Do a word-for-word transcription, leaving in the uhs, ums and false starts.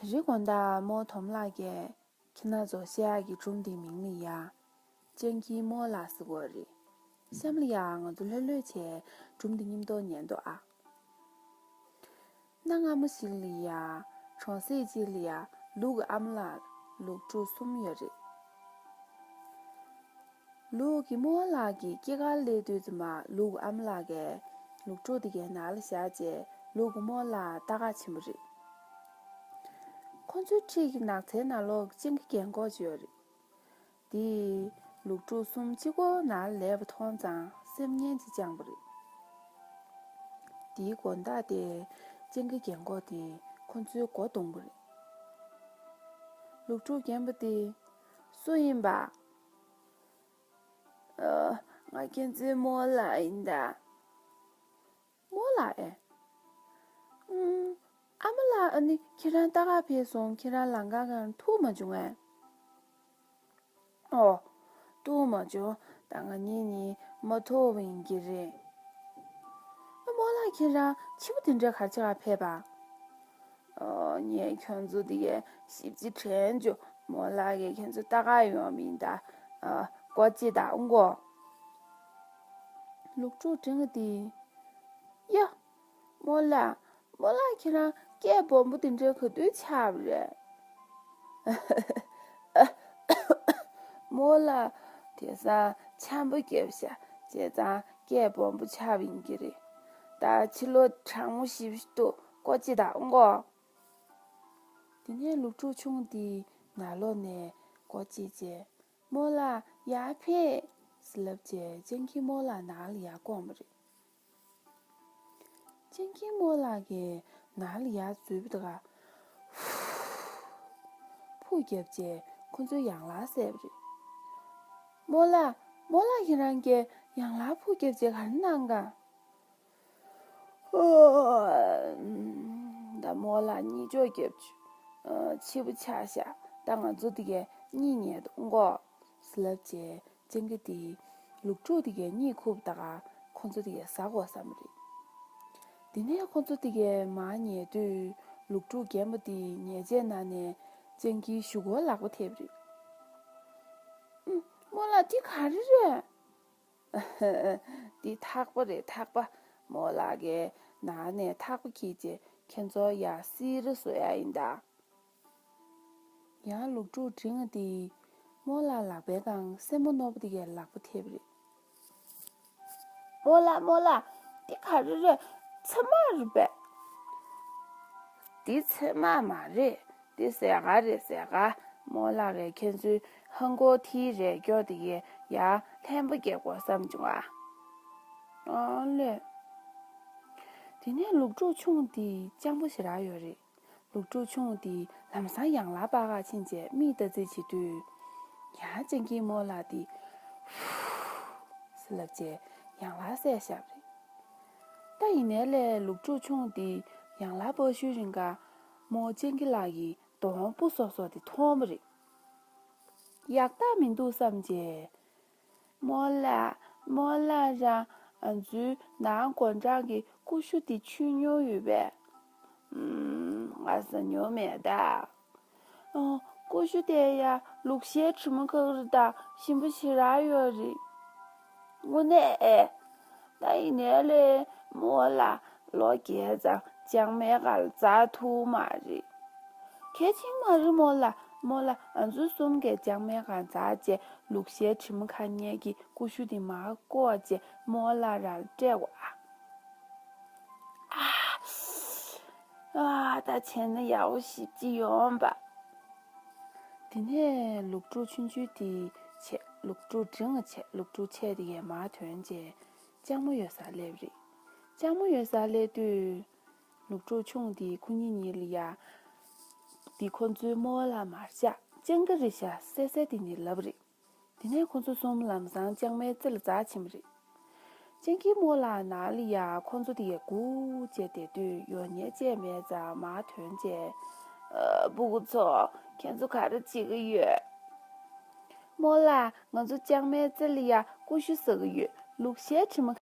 རི་དགོང་དག་རྨོ་དོམ་ལགས་ཀྱིས་ཁྱེད་རང་ཚོ་བཤད་ཡག་གི་སྒྲུང་འདིའི་མིང་ལ་ཡ། སྤྱང་ཀིའི་རྨོ་ལགས་ཟེར་གོ་རེད། གཤམ་ལ་ཡ་ང་ཚོ་ལྷོད་ལྷོད་བྱས་སྒྲུང་འདི་མཉམ་དུ་ཉན་དོ་ཨ། གནའ་སྔ་མོ་ཞིག་ལ་ཡ། གྲོང་གསེབ་ཅིག་ལ་ཡ་ལུག་གི་ཨ་མ་ལགས་ལུག་ཕྲུག་གསུམ་ཡོད་རེད། ལུག་གི་རྨོ་ལགས་ཀྱི་སྐྱེས་སྐར་སླེབས་དུས་ཙམ་པ་ལུག་གི་ཨ་མ་ལགས་ཀྱིས་ལུག་ཕྲུག་དེ་གའི་ནང་ལ་བཞག་རྗེས་ལུག་གི་རྨོ་ལགས་ལྟ་ག་ཕྱིན་པ་རེད། ཁོ་ཚོའི་འཁྲིས་ཀྱི་ནགས་ཚལ་ནང་ལོགས་སྤྱང་ཀི་རྒན་གོག་ཅིག་ཡོད་རེད། དེས་ལུག་ཕྲུག་གསུམ་གཅིག་པོ་ནང་ལ་ལུས་པ་མཐོང་ཙང་སེམས་ངན་ཅིག་བཅངས་པ་རེད། དེའི་དགོང་དག་དེ་སྤྱང་ཀི་རྒན་གོག་དེས་ཁོ་ཚོའི་སྒོ་བརྡུངས་པ་རེད། ལུག་ཕྲུག་རྒན་པོ་དེས། སུ་ཡིན་པ། ཨ། ང་ཁྱེད་ཚོའི་རྨོ་ལགས་ཡིན་ད། རྨོ་ལགས་ཨེ། ཨུམ། ཨ་མ་ལགས་ཨ་ནི་ཁྱེད་རང་ལྟ་ག་ཕེབས་སོང་། ཁྱེད་རང་ལམ་ཁ་སྒང་ཐུག་མ་བྱུང་ངས། ཨོ། ཐུག་མ་བྱུང་། ད་ང་གཉིས་གཉིས་མ་ཐུག་པ་ཡིན་གྱི་རེད། ཨ་རྨོ་ལགས་ཁྱེད་རང་ཕྱི་པོ་དེ་འདྲ་ག་རེ་བྱེད་ག་ཕེབས་པ། ཨོ། ངས་ཁྱོད་ཚོ་དེ་གའི་ཞིབ་ཅིག་དྲན་བྱུང་། རྨོ་ལགས་ཀྱིས་ཁྱོད་ཚོ་ལྟ་ག་ཡོང་བ་ཡིན་ད། ཨ། སྒོ་ཕྱེ་དང་སྒོ། ལུག་ཕྲུག་འབྲིང་བ་དེས། ཡ། རྨོ་ལགས། རྨོ་ལགས་ཁྱེད་རང་སྐད་སྦོམ་པོ་དེ་འདྲ་ག་དུས་ཆགས་པ་རེད། རྨོ་ལགས་དེང་སང་ཆམ་པ་བརྒྱབ་ཤག་བྱས་ཙང་སྐད་སྦོམ་པོ་ཆགས་པ་ཡིན་གྱི་རེད། ད་ཕྱི་ལོགས་གྲང་མོ་ཞེ་པོ་ཅིག་འདུག་སྒོ་ཕྱེ་དང་སྒོ། དེ་ནས་ལུག་ཕྲུག་ཆུང་དེས་ནང་ལོགས་ནས་སྒོ་ཕྱེས་རྗེས། རྨོ་ལགས་ཡར་ཕེབས། ཟེར་ལབ་རྗེས་སྤྱང་ཀིའི་རྨོ་ལགས་ནང་ལ་ཡར་བསྐོངས་པ་རེད། སྤྱང་ཀིའི་རྨོ་ལགས་ཀྱིས་ནང་ལ་ཡར་འཛུལ་བ་དང་། ཕུ་བརྒྱབ་རྗེས་ཁོ་ཚོའི་ཡང་ལ་བསད་པ་རེད། རྨོ་ལགས། རྨོ་ལགས་ཁྱེད་རང་གིས་ཡང་ལ་ཕུ་བརྒྱབ་རྗེས་ག་རེ་གནང་ག། ཨོ། ད་རྨོ་ལགས་གཉིད་ཅོག་བརྒྱབ་བྱུང་། ཨ། ཕྱི་པོ་ཆགས་ཤག་ད་ང་ཚོ་དེ་གའི་གཉིད་ཉལ་དུ་འགོ། ཟེར་ལབ་རྗེས་སྤྱང་ཀི་དེས་ལུག་ཕྲུག་དེ་གའི་གཉིད་ཁུག་པ་ད་ག་ཁོ་ཚོ་དེ་གའི་ཟ་དགོས་བསམ་པ་རེད། དེ་ནས་ཁོ་ཚོ་དེ་གའི་མར་ཉལ་དུས་ལུག་ཕྲུག་རྒན་པོ་དེས་ཉལ་ཆས་ནང་ནས་སྤྱང་ཀིའི་གཞུ་འཁོར་ལག་པ་ཐེབས་རེད། ཨུམ། རྨོ་ལགས་འདི་ག་རེ་རེད། འདི་ཐག་པ་རེད་ཐག་པ། རྨོ་ལགས་ཀྱིས་ནང་ནས་ཐག་པ་འཁྱེར་རྗེས་ཁྱེད་ཚོ་ཡར་བསིལ་ར་བཟོ་ཡག་ཡིན་ད། ཡང་ལུག་ཕྲུག་འབྲིང་བ་དེས་རྨོ་ལགས་ལག་པའི་སྒང་སེན་མོ་རྣོ་པོ་དེ་གའི་ལག་པ་ཐེབས་རེད། རྨོ་ལགས་རྨོ་ལགས། འདི་ག་རེ་རེད། ཚེར་མ་རེད་པས། འདི་ཚེར་མ་མ་རེད། འདི་ཟས་ཀ་རེད་ཟས་ཀ་རྨོ་ལགས་ཀྱིས་ཁྱེད་ཚོའི་ཧང་གོ་ཐིའི་རས་སྐྱོ་དེ་གའི་ཡར་ལྷན་པ་རྒྱག་དགོས་བསམ་བྱུང་ཨ། ཨ་ལས། དེ་ནས་ལུག་ཕྲུག་ཆུང་དེ་སྤྱང་པོ་ཞེ་དྲག་ཡོད་རེད། ལུག་ཕྲུག་ཆུང་དེ་ལམ་སང་ཡང་ལ་སྤར་ག་ཕྱིན་རྗེས་མིག་ལྟ་རྩིས་བྱེད་དུས། ཡང་སྤྱང་ཀིའི་རྨོ་ལགས་དེས། ཧྥུ། ཟེར་ལབ་རྗེས་ཡང་ལ་བསད་བཞག་པ་རེད། ད་ཡིན་ནའི་ལས་ལུག་ཕྲུག་ཆུང་དེས་ཡང་ལ་སྤར་ཤུལ་རིང་ག་རྨོ་སྤྱང་ཀི་ལགས་ཀྱི་གདོང་སྤུ་སོབ་སོབ་དེ་མཐོང་བ་རེད། ཡག་རྟགས་མི་འདུག་བསམ་རྗེས། རྨོ་ལགས། རྨོ་ལགས་རང་ང་ཚོའི་ནང་དགོང་གྲངས་ཀྱི་ཀུ་ཤུ་དེ་མཆོད་མྱོང་ཡོད་པས། ཨུམ། ང་ཟ་མྱོང་མེད་ད། ཨོ། ཀུ་ཤུ་དེ་ཡ་ལུག་ཤའི་དྲི་མ་ཁ་ཁ་རེད་ད། ཞིམ་པོ་ཞེ་དྲག་ཡོད་རེད། དངོས་གནས་ཨེ། ད་ཡིན་ནའི་ལས་རྨོ་ལགས་ལོ་བརྒྱད་ཙམ་ལྕང་མའི་སྒང་ལ་འཛེག་ཐུབ་མ་རེད། གལ་ཆེན་མ་རེད་རྨོ་ལགས། རྨོ་ལགས་ང་ཚོ་གསུམ་གྱིས་ལྕང་མའི་སྒང་འཛེག་རྗེས་ལུག་ཤའི་དྲི་མ་ཁ་ཉལ་གྱི་ཀུ་ཤུ་དེ་མར་བཀོག་རྗེས་རྨོ་ལགས་རང་ལ་སྤྲད་དགོས་ཨ། ཨ། ཨ། ད་བྱས་ན་ཡག་པོ་ཞེ་པོ་ཅིག་ཡོང་པ། དེ་ནས་ལུག་ཕྲུག་ཆུང་ཆུང་དེ་ཆེ། ལུག་ཕྲུག་འབྲིང་བ་ཆེ། ལུག་ཕྲུག་ཆེ་དེ་གས་མར་ཐོན་རྗེས་ལྕང་མ་ཡོད་སར་སླེབས་རེད། ལྕང་མ་ཡོད་སར་སླེབས་དུས། ལུག་ཕྲུག་ཆུང་དེས་ཁོ་གཉིས་གཉིས་ལ་ཡ། འདི་ཁོ་ཚོའི་རྨོ་ལགས་མ་རེད་ཤག་སྤྱང་ཀི་རེད་ཤག་ཟེར་ཟེར་དེ་ནས་ལབ་རེད། དེ་ནས་ཁོ་ཚོ་གསུམ་ལམ་སང་ལྕང་མའི་རྩེ་ལ་འཛེག་ཕྱིན་པ་རེད། སྤྱང་ཀིའི་རྨོ་ལགས་ནང་ལ་ཡ་ཁོ་ཚོ་དེ་གས་སྒུག་བྱས་བསྡད་དུས་ཡོད་ཉེས་ཅན་མེད་ཙང་མར་ཐོན་བྱས། ཨ། སྤུ་གུ་ཚོ། ཁྱེད་ཚོ་ག་རེ་བྱེད་ཀྱི་ཡོད། རྨོ་ལགས། ང་ཚོ་ལྕང་མའི་རྩེ་ལ་ཡ་ཀུ་ཤུ་ཟ་གི་ཡོད། ལུག་ཤའི་དྲི་མ་